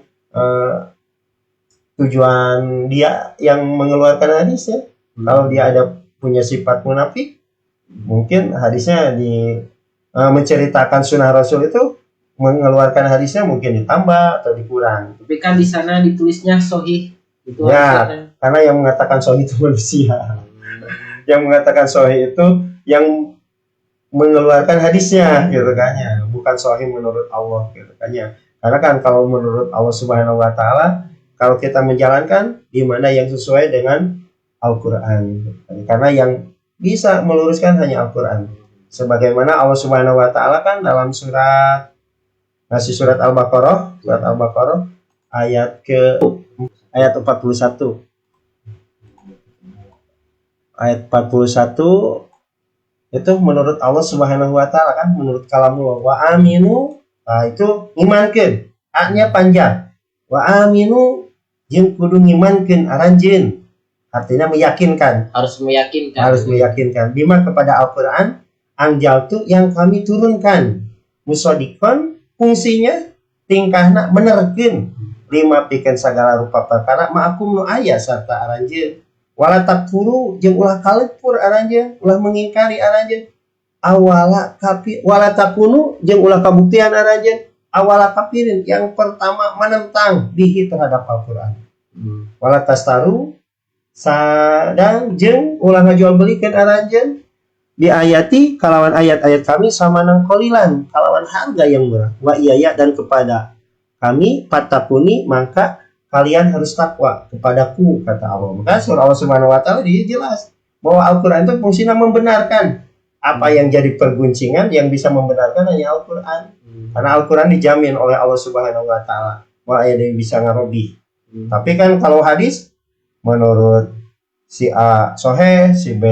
tujuan dia yang mengeluarkan hadis ya. Kalau dia ada punya sifat munafik, mungkin hadisnya di menceritakan sunnah Rasul itu mengeluarkan hadisnya mungkin ditambah atau dikurang. Tapi kan di sana ditulisnya sahih. Itu ya, karena yang mengatakan sahih itu manusia. Yang mengatakan sahih itu yang mengeluarkan hadisnya gitu kan ya, bukan sahih menurut Allah gitu kan ya. Karena kan kalau menurut Allah Subhanahu wa taala, kalau kita menjalankan di mana yang sesuai dengan Al-Qur'an. Karena yang bisa meluruskan hanya Al-Qur'an. Sebagaimana Allah Subhanahu wa taala kan dalam surat Al-Baqarah, surat Al-Baqarah ayat ayat 41. Ayat 41 itu menurut Allah Subhanahu wa taala kan, menurut kalamullah, wa aminu, nah itu ngimankeun, a-nya panjang. Wa aminu jeung kudu ngimankeun aranjeun. Artinya meyakinkan. Harus meyakinkan. Harus meyakinkan bima kepada Al-Qur'an anjal tu yang kami turunkan. Musodikon fungsinya tingkahna benerkeun lima pikeun sagala rupa perkara ma'akum nu aya sarta aranjeun. Wala takfuru jeung ulah kalepur aranjeun, ulah mengingkari aranjeun. Awala kapi wala takunu jeung ulah kabuktian aranjeun. Awala kafirin yang pertama menentang bihi terhadap Al-Qur'an. Wala tastaru sadang jeung ulah ngajual belikeun aranjeun bi ayati kalawan ayat-ayat kami samanang qalilan kalawan harga yang murah. Wa iyaya dan kepada kami patakuni maka kalian harus takwa kepadaku, kata Allah. Maka surah Allah Subhanahu wa taala dia jelas bahwa Al-Qur'an itu fungsinya membenarkan apa yang jadi perguncingan, yang bisa membenarkan hanya Al-Qur'an. Karena Al-Qur'an dijamin oleh Allah Subhanahu wa taala bahwa ada yang bisa ngarobi. Tapi kan kalau hadis menurut si A soheh, si B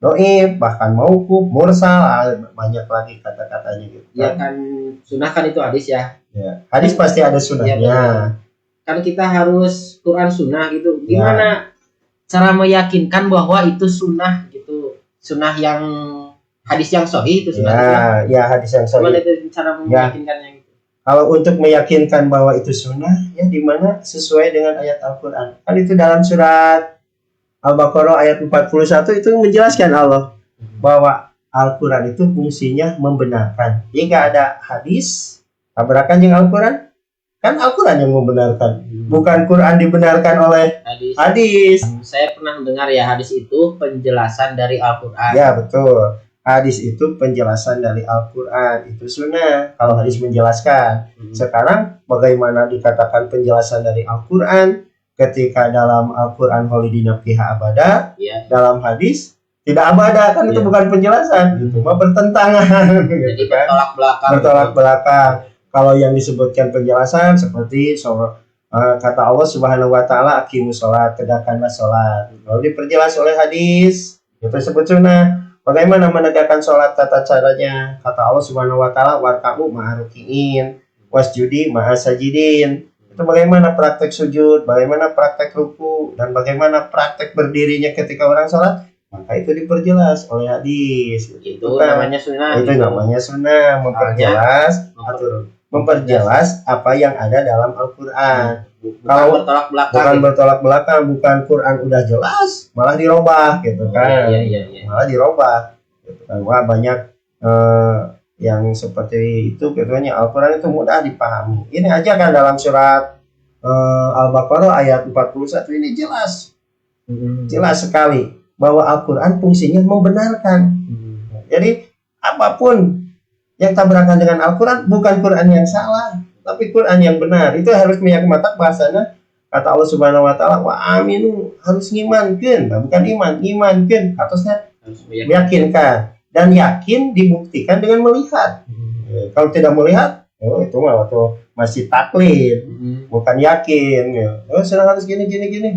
doib, bahkan mauquf, mursal, banyak lagi kata-katanya gitu. Ya kan sunnah kan itu hadis ya. Ya, hadis pasti ada sunnahnya. Ya, kan kita harus Quran sunnah gitu. Gimana cara meyakinkan bahwa itu sunnah gitu? Sunnah yang hadis yang sahih itu sunnah. Ya, ya hadis yang sahih. Gimana itu cara meyakinkannya gitu? Kalau untuk meyakinkan bahwa itu sunnah, ya di mana sesuai dengan ayat Al-Quran. Kan itu dalam surat Al-Baqarah ayat 41 itu menjelaskan Allah bahwa Al-Quran itu fungsinya membenarkan. Jika ada hadis tabrakan dengan Al-Quran, kan Al-Quran yang membenarkan, bukan Quran dibenarkan oleh hadis. Saya pernah mendengar ya hadis itu penjelasan dari Al-Quran. Ya betul, hadis itu penjelasan dari Al-Quran, itu sunnah. Kalau hadis menjelaskan. Sekarang bagaimana dikatakan penjelasan dari Al-Quran? Ketika dalam Al-Quran kholidina fiha abada, Iya. dalam hadis tidak abada kan, itu Iya. bukan penjelasan, itu mah bertentangan Jadi gitu kan. bertolak belakang. Bertolak gitu. belakang. Kalau yang disebutkan penjelasan seperti kata Allah Subhanahu wa taala aqimus sholat, tegakkanlah sholat. Lalu diperjelas oleh hadis, itu disebut sunnah. Bagaimana menegakkan sholat, tata caranya? Kata Allah Subhanahu wa taala warka'u ma'aruki'in, wasjudi ma'asajidin. Itu bagaimana praktek sujud, bagaimana praktek ruku, dan bagaimana praktek berdirinya ketika orang sholat, maka itu diperjelas oleh hadis. Itu kan. namanya sunnah. Itu gitu. namanya sunnah, memperjelas atau memperjelas apa yang ada dalam Al-Quran. Bukan Kalau- bertolak belakang. Bukan gitu. bertolak belakang, bukan Quran udah jelas malah dirobah gitu kan. Iya. Malah dirobah gitu kan. Wah, banyak yang seperti itu katanya Al-Quran itu mudah dipahami. Ini aja kan dalam surat Al-Baqarah ayat 41 ini jelas. Jelas sekali bahwa Al-Quran fungsinya membenarkan. Jadi apapun yang tabrakan dengan Al-Quran bukan Quran yang salah, tapi Quran yang benar. Itu harus mata bahasanya kata Allah Subhanahu wa taala wa aminu, harus ngimankeun. Nah, bukan iman, ngimankeun atasnya Harus meyakinkan. meyakinkan, dan yakin dibuktikan dengan melihat. Kalau tidak melihat, oh itu mah waktu masih taklid, bukan yakin. Ya. Oh, sedang harus gini gini gini.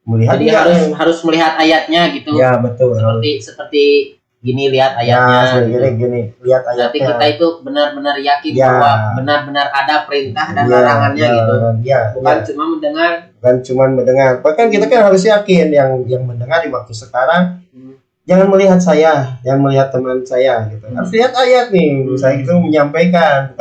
Melihat Jadi enggak? harus melihat ayatnya gitu. Ya, betul. Seperti gini lihat Ya, ayatnya. seperti gitu. gini gini, lihat ayatnya. Berarti kita itu benar-benar yakin Ya. bahwa benar-benar ada perintah dan Ya, larangannya ya, gitu. Ya, Bukan ya. cuma mendengar. Bukan cuma mendengar. Bahkan kita kan harus yakin yang mendengar di waktu sekarang jangan melihat saya, jangan melihat teman saya gitu. Harus lihat ayat nih. Saya itu menyampaikan,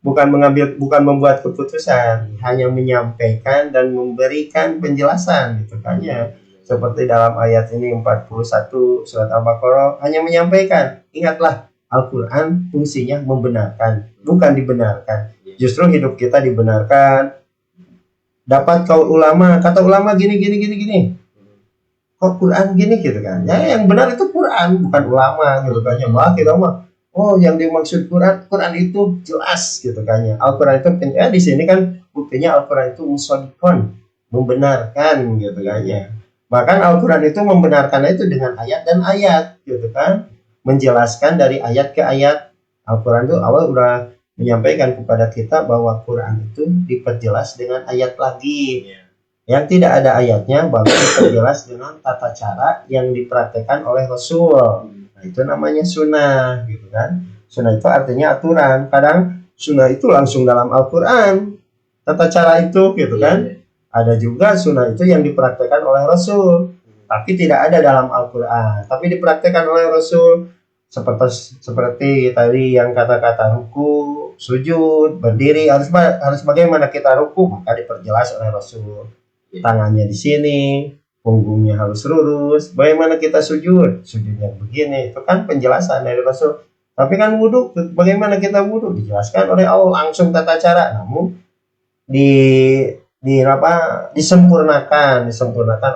bukan mengambil, bukan membuat keputusan, hanya menyampaikan dan memberikan penjelasan gitu kan ya. Seperti dalam ayat ini 41 surat Al-Baqarah hanya menyampaikan, ingatlah Al-Quran fungsinya membenarkan, bukan dibenarkan. Justru hidup kita dibenarkan. Dapat kaul ulama, kata ulama gini gini gini gini. Kok Quran gini gitu kan? Ya yang benar itu Quran, bukan ulama gitu kan ya. Wah, kita mah oh yang dimaksud Quran, Quran itu jelas gitu kan ya. Al-Quran itu ya di sini kan buktinya Al-Quran itu musadiqon, membenarkan gitu kan ya. Bahkan Al-Quran itu membenarkan itu dengan ayat dan ayat gitu kan, menjelaskan dari ayat ke ayat. Al-Quran itu awal udah menyampaikan kepada kita bahwa Quran itu diperjelas dengan ayat lagi. Yang tidak ada ayatnya baru diperjelas dengan tata cara yang dipraktekkan oleh Rasul. Nah, itu namanya sunnah gitu kan. Sunnah itu artinya aturan. Kadang sunnah itu langsung dalam Al-Quran, tata cara itu gitu kan. Ada juga sunnah itu yang dipraktekkan oleh Rasul, tapi tidak ada dalam Al-Quran, tapi dipraktekkan oleh Rasul. Seperti tadi yang kata-kata ruku, sujud, berdiri, harus bagaimana kita ruku, maka diperjelas oleh Rasul. Tangannya di sini, punggungnya harus lurus. Bagaimana kita sujud, sujudnya begini, itu kan penjelasan dari Rasul. Tapi kan wudu, bagaimana kita wudu dijelaskan oleh Allah langsung tata cara, namun disempurnakan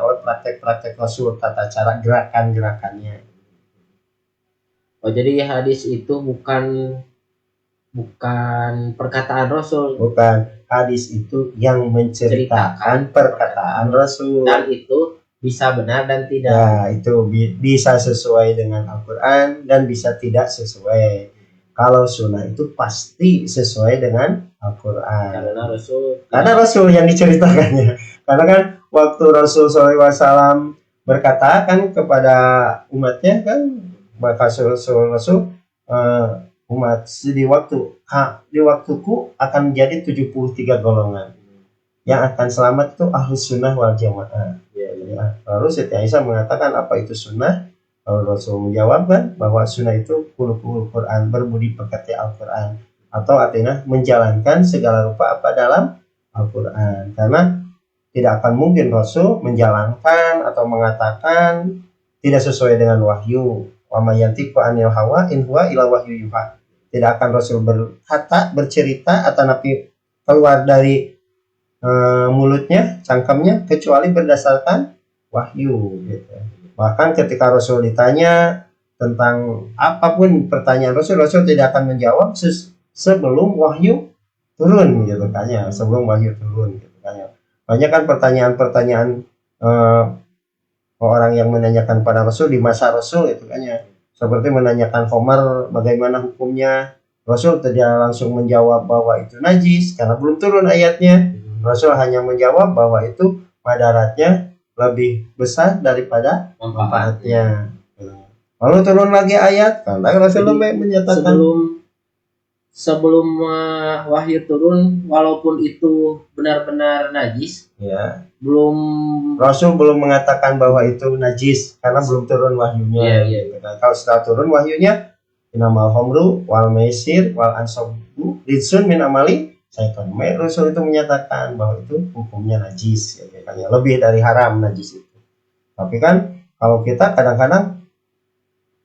oleh praktek-praktek Rasul, tata cara gerakan-gerakannya. Oh, jadi hadis itu bukan perkataan Rasul. Bukan, hadis itu yang menceritakan perkataan Rasul. Dan itu bisa benar dan tidak. Nah, itu bisa sesuai dengan Al-Quran dan bisa tidak sesuai. Kalau sunnah itu pasti sesuai dengan Al-Quran. Karena Rasul yang diceritakannya. Karena kan waktu Rasul SAW berkata kan kepada umatnya kan, maka Rasul umat di waktuku akan menjadi 73 golongan. Yang akan selamat itu ahlus sunnah wal jamaah. Ya. Lalu Siti Aisyah mengatakan apa itu sunnah? Lalu Rasul menjawab kan bahwa sunnah itu kulukul Quran, berbudi pekerti Al-Quran, atau artinya menjalankan segala rupa apa dalam Al-Quran. Karena tidak akan mungkin Rasul menjalankan atau mengatakan tidak sesuai dengan wahyu. Wa may yantiqu anil hawa in huwa illa wahyu yuha. Tidak akan Rasul berkata, bercerita atau nabi keluar dari mulutnya, cangkemnya, kecuali berdasarkan wahyu gitu. Bahkan ketika Rasul ditanya tentang apapun pertanyaan Rasul, Rasul tidak akan menjawab sebelum wahyu turun gitu kan ya, sebelum wahyu turun gitu kan ya. Banyak kan pertanyaan-pertanyaan orang yang menanyakan pada Rasul di masa Rasul itu kan ya. Seperti menanyakan khamar bagaimana hukumnya. Rasul tidak langsung menjawab bahwa itu najis karena belum turun ayatnya. Rasul hanya menjawab bahwa itu madaratnya lebih besar daripada manfaatnya. Lalu turun lagi ayat karena Rasul menyatakan sebelum wahyu turun, walaupun itu benar-benar najis, ya, belum Rasul belum mengatakan bahwa itu najis karena belum turun wahyunya. Ya, ya. Nah, kalau setelah turun wahyunya, inamal khamru wal maisir wal ansabu rijsun min amali syaitan. Rasul itu menyatakan bahwa itu hukumnya najis, ya, ya, lebih dari haram najis itu. Tapi kan kalau kita kadang-kadang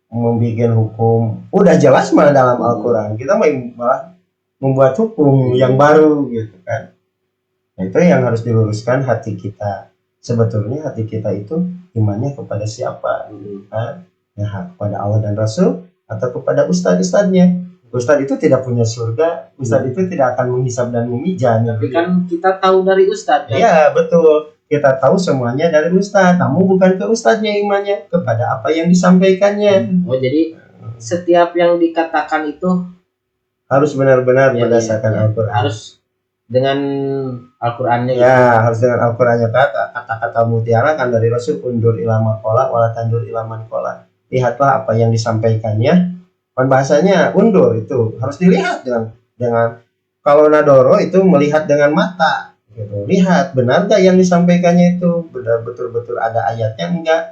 membuat hukum udah jelas malah dalam Al-Quran, kita malah membuat hukum yang baru gitu kan. Nah, itu yang harus diluruskan hati kita. Sebetulnya hati kita itu imannya kepada siapa kan? Ya, kepada Allah dan Rasul atau kepada ustadz-ustadznya. Ustadz itu tidak punya surga, ustadz itu tidak akan menghisab dan memijat. Tapi kan kita tahu dari ustadz kan? Iya, betul. Kita tahu semuanya dari ustadz, namun bukan ke ustadznya imannya, kepada apa yang disampaikannya. Oh, jadi setiap yang dikatakan itu harus benar-benar ya, berdasarkan ya, Al-Quran. Harus dengan Al-Qurannya. Ya, gitu. Harus dengan Al-Qurannya. Kata-kata mutiara kan dari Rasul, undur ilama kola, wala tandur ilaman kola. Lihatlah apa yang disampaikannya. Kan bahasanya undur itu harus dilihat dengan kalau nadoro itu melihat dengan mata. Gitu. Lihat benar gak yang disampaikannya itu benar, betul-betul ada ayatnya enggak.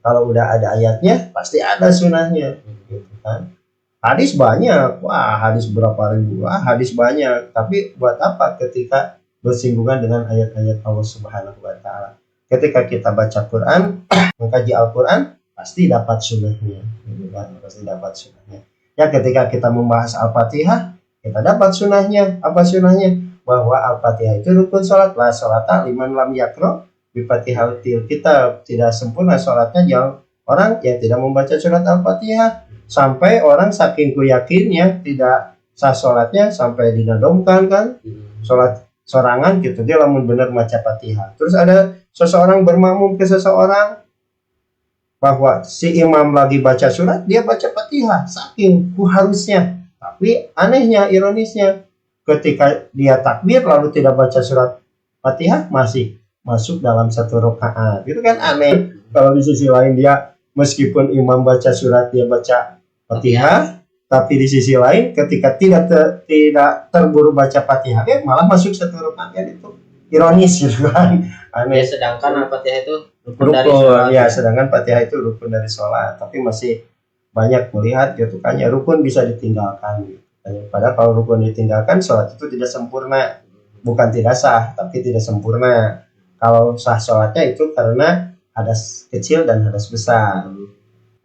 Kalau udah ada ayatnya pasti ada sunahnya gitu kan. Hadis banyak, wah hadis berapa ribu, wah hadis banyak, tapi buat apa ketika bersinggungan dengan ayat-ayat Allah Subhanahu wa taala. Ketika kita baca Quran, mengkaji Al-Quran, pasti dapat sunahnya gitu kan, pasti dapat sunahnya. Ya ketika kita membahas Al-Fatihah, kita dapat sunahnya. Apa sunahnya? Bahwa Al-Fatihah itu rukun sholat. La sholata liman lam yakro bi Fatihatil kitab. Tidak sempurna sholatnya yang orang yang tidak membaca surat Al-Fatihah. Sampai orang saking kuyakinnya tidak sah sholatnya sampai dinadomkan kan, sholat sorangan gitu, dia lamun benar baca Fatihah. Terus ada seseorang bermakmum ke seseorang bahwa si imam lagi baca surat, dia baca Fatihah saking ku harusnya. Tapi anehnya, ironisnya, ketika dia takbir lalu tidak baca surat Fatihah masih masuk dalam satu rakaat. Itu kan aneh. Kalau di sisi lain dia meskipun imam baca surat dia baca Fatihah, tapi di sisi lain ketika tidak terburu baca Fatihah dia malah masuk satu rakaat. Itu ironis gitu kan. Aneh. Ya, sedangkan Al-Fatihah itu rukun dari sholat. Ya, sedangkan Fatihah itu rukun dari sholat, tapi masih banyak melihat gitu kan ya rukun bisa ditinggalkan gitu. Padahal kalau rukun ditinggalkan, sholat itu tidak sempurna. Bukan tidak sah, tapi tidak sempurna. Kalau sah sholatnya itu karena hadas kecil dan hadas besar.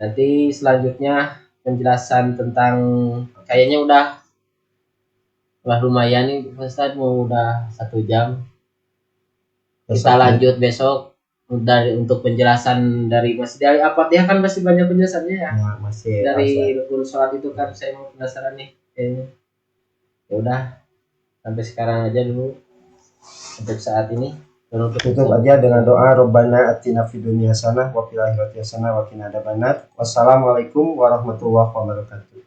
Nanti selanjutnya penjelasan tentang, kayaknya udah lumayan nih Ustaz, mau udah 1 jam. Kita lanjut besok untuk penjelasan dari masih dari Al-Fatihah kan masih banyak penjelasannya ya. Ya, masih dari rukun sholat itu kan saya mau penasaran nih kayaknya. Ya udah sampai sekarang aja dulu untuk saat ini. Tutup aja dengan doa Rabbana atina fid dunya hasanah wa fil akhirati hasanah wa qina adzabannar. Wassalamualaikum warahmatullahi wabarakatuh.